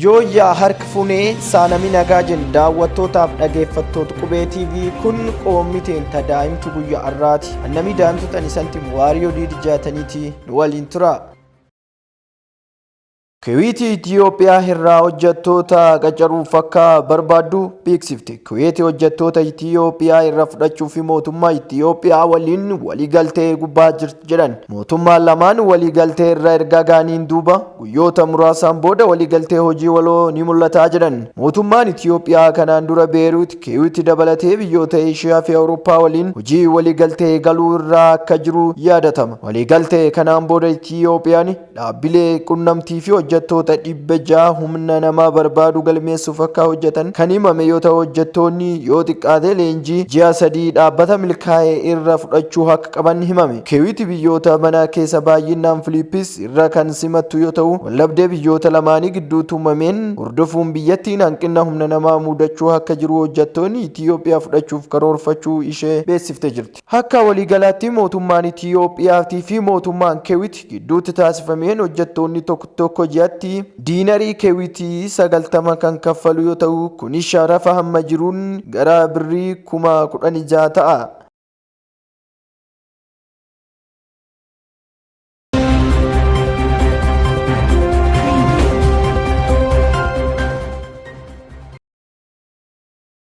Yooyyaa hark funee saanami nagaa jen daawwattootaaf dhageeffattoota Qubee TV kun qoomni teenta daa'imtu guyya arraati. Annamii daa'imtu tan isantim Waariyoo Diidi Jaataniiti nu waliin tura. Kuweeti Itiyoophiyaa irraa hojjettoota qacaruuf akka barbaaddu beeksifte. Kuweeti hojjettoota Itiyoophiyaa irra fudhachuuf mootummaa Itiyoophiyaa waliin waliigaltee gubbaa jirti jedhan. Mootummaan lamaan waliigaltee irra erga ga'aniin duuba guyyoota muraasaan booda waliigaltee hojii waloo ni mul'ata jedhan. Mootummaan Itiyoophiyaa kanaan dura Beeruut, Kuweeti dabalatee biyyoota Eeshiyaa fi Awurooppaa waliin hojii waliigaltee eegaluu irraa akka jiru yaadatama. Waliigaltee kanaan booda Itiyoophiyaan Dhaabbilee qunnamtii fi hojjettoota 600 humna namaa barbaadu galmeessuuf akka hojjetan kan himame yoo ta'u hojjettoonni yoo xiqqaate leenjii ji'a 3 dhaabbata milkaa'e irra fudhachuu akka qaban himame. Keewiti biyyoota mana keessa baay'innaan Filiippis irra kan simattu yoo ta'u waldhabdee biyyoota lamaanii gidduutti uumameen hordofuun biyyattiin hanqinna humna namaa muudachuu akka jiru hojjettoonni Itiyoophiyaa fudhachuuf karoorfachuu ishee beeksifte jirti. Akka waliigalaatti mootummaan Itiyoophiyaatii fi mootummaan Kewit gidduutti taasifameen hojjettoonni tokko tokko ji'atti diinarii Kewitii 90 kan kaffalu yoo ta'u, kunis sharafa hamma jiruun gara birrii 16,000 ta'a.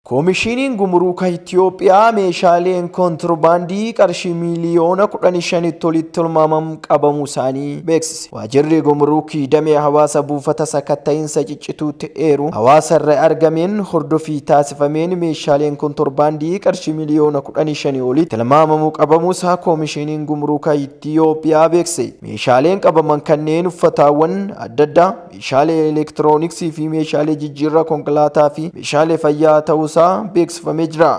Koomishiniin Gumuruuka Itiyoophiyaa meeshaaleen kontirobaandii qarshii miiliyoona 15tti olitti tilmaamam qabamuu isaanii beeksise. Waajirri Gumuruukii damee hawaasa buufata sakatta'iinsa Ciccituutti eeru hawaasa irra argameen hordofii taasifameen meeshaaleen kontorbaandii qarshii miiliyoona 15 olitti tilmaamamu qabamuu isaa Koomishiniin Gumuruuka Itiyoophiyaa beeksise. Meeshaaleen qabaman kanneen uffataawwan adda addaa, meeshaalee elektirooniksii fi meeshaalee jijjiirraa konkolaataa fi meeshaalee fayyaa ta'uusaa beeksifamee jira.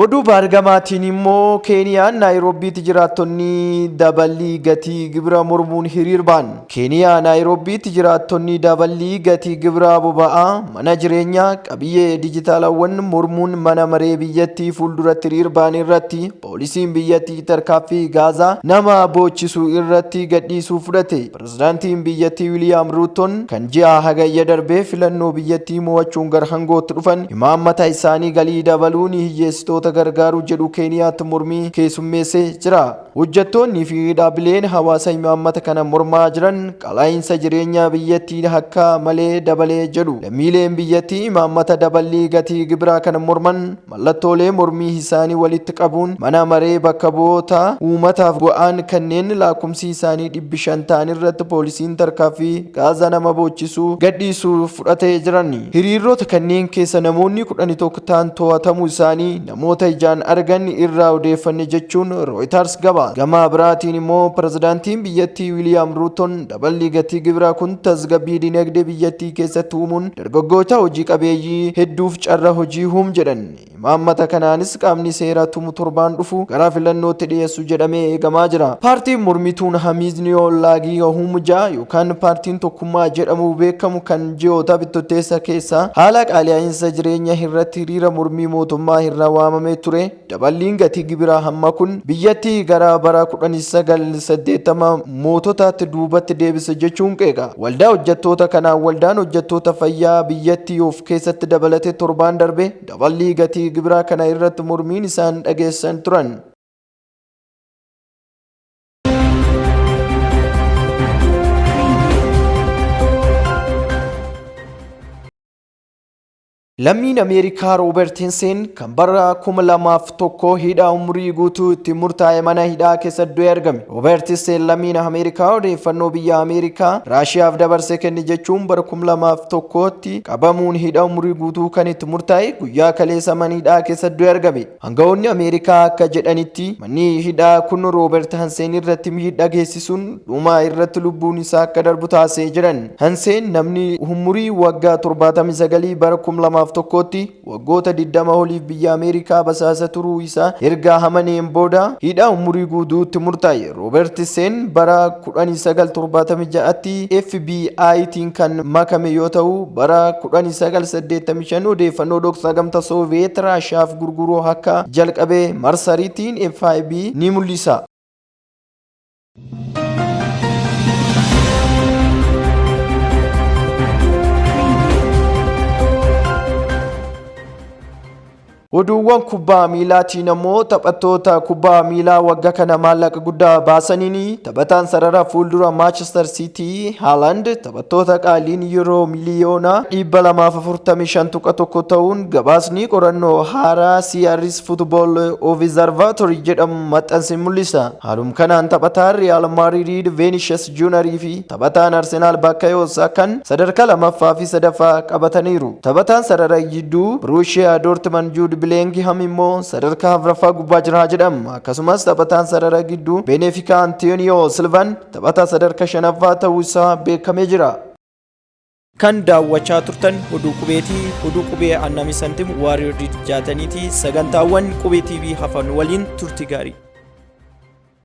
Oduu baargamaatiin immoo Keeniyaan Naayiroobiitti jiraattonni daballii gatii gibira mormuun hiriir ba'an. Keeniyaa Naayiroobiitti jiraattonni daballii gatii gibiraa boba'aa, mana jireenyaa, qabiyyee dijitaalawwan mormuun mana maree biyyattii fuulduratti hiriir ba'an irratti poolisiin biyyattii tarkaaffii gaazaa nama boochisu irratti gadhiisuu fudhate. Pirezidaantiin biyyattii Wiiliyaam Ruuttoon kan ji'a Hagayya darbe filannoo biyyattii mo'achuun gara hangootti dhufan imaammata isaanii galii dabaluun hiyyeessitoota gargaaruu jedhu Keeniyaatti mormii keessummeessee jira. Hojjettoonni fi dhaabbileen hawaasa imaammata kana mormaa jiran qaala'insa jireenyaa biyyattii akka malee dabalee jedhu. Lammiileen biyyattii imaammata daballii gatii gibiraa kana morman Mallattoolee mormii isaanii walitti qabuun mana maree bakka bu'oota uumataaf bu'aan kanneen laakkumsii isaanii 500 ta'an irratti poolisiin tarkaaffii gaaza nama boochisuu gadhiisu fudhatee jiran. Hiriirrota kanneen keessa namoonni 11 ta'an to'atamuu isaanii namoota ijaan argan irraa odeeffanne jechuun Rooyitars gabaase. Gama biraatiin immoo pirezidaantiin biyyattii Wiiliyaam Ruutoon daballii gatii gibiraa kun tasgabbii dinagdee biyyattii keessatti uumuun dargaggoota hojii qabeeyyii hedduuf carra hojii huum jedhan. Imaammata kanaanis qaamni seera tumu torbaan dhufu gara filannootti dhiyeessu jedhamee eegamaa jira. Paartiin mormituun Hamiizniyoo Laagii Huumujaa yookaan paartiin tokkummaa jedhamuu beekamu kan ji'oota bittotteessa keessa haala qaali'ainsa jireenya irratti hiriira mormii mootummaa irra waamamee ture. Daballiin gatii gibiraa hamma kun biyyattii gara bara 1980 moototaatti duubatti deebisa jechuun qeeqa. Waldaa hojjettoota kanaan waldaan hojjettoota fayyaa biyyattii of keessatti dabalate torbaan darbe daballii gatii gibiraa kana irratti mormiin isaan dhageessisan turan. Lammiin Ameerikaa Roobert Henseen kan bara 2001 hidhaa umurii guutuu itti murtaa'e mana hidhaa keessa du'ee argame. Roobert Henseen lammiin Ameerikaa odeeffannoo biyya Ameerikaa Raashiyaaf dabarsee kenne jechuun bara 2001tti qabamuun hidhaa umurii guutuu kan itti murtaa'e guyyaa kaleessa mana hidhaa keessa du'ee argame. Angawoonni Ameerikaa akka jedhanitti manni hidhaa kun Roobert Hanseen irratti miidhaa geessisuun dhuma irratti lubbuun isaa akka darbu taasisee jiran. Hanseen namni umurii waggaa 79 bara 2001 2001tti waggoota 20 oliif biyya Ameerikaa basaasa turuu isaa erga amaneen booda hidhaa umurii guutuutti murtaa'e. Rooberti Seen bara 1976tti FBI'tiin kan makame yoo ta'u, bara 1985 odeeffannoo dhoksaa gamta Sooviyeet Raashiyaaf gurguruu akka jalqabe marsariitiin FIB ni mul'isa. Oduuwwan kubbaa miilaatiin ammoo taphattoota kubbaa miilaa wagga kana maallaqa guddaa baasaniin taphataan sarara fuuldura Manchester City Haaland taphattoota qaaliin yuuroo miliyoona 245.1 ta'uun gabaasni qorannoo haaraa CRS Football Observatory jedhamu maxxanse mul'isa. Haalum kanaan taphataan Riyaal Maadriid Vinicius Junior fi taphataan Arsenaal Bukayo Saakaan sadarkaa lamaffaa fi sadaffaa qabataniiru. Taphataan sarara gidduu Borussia Dortmund Jude Bellingham immoo sadarkaa afuraffaa gubbaa jira jedhama. Akkasumas taphataan sarara gidduu Benfica Antonio Silvan taphataa sadarkaa shanaffaa ta'uu isaa beekamee jira. Kan daawwachaa turtan Oduu Qubeetii. Oduu Qubee Annami Santim Waariyoo Jaataniiti. Sagantaawwan Qubee TV hafan waliin turtii gaarii.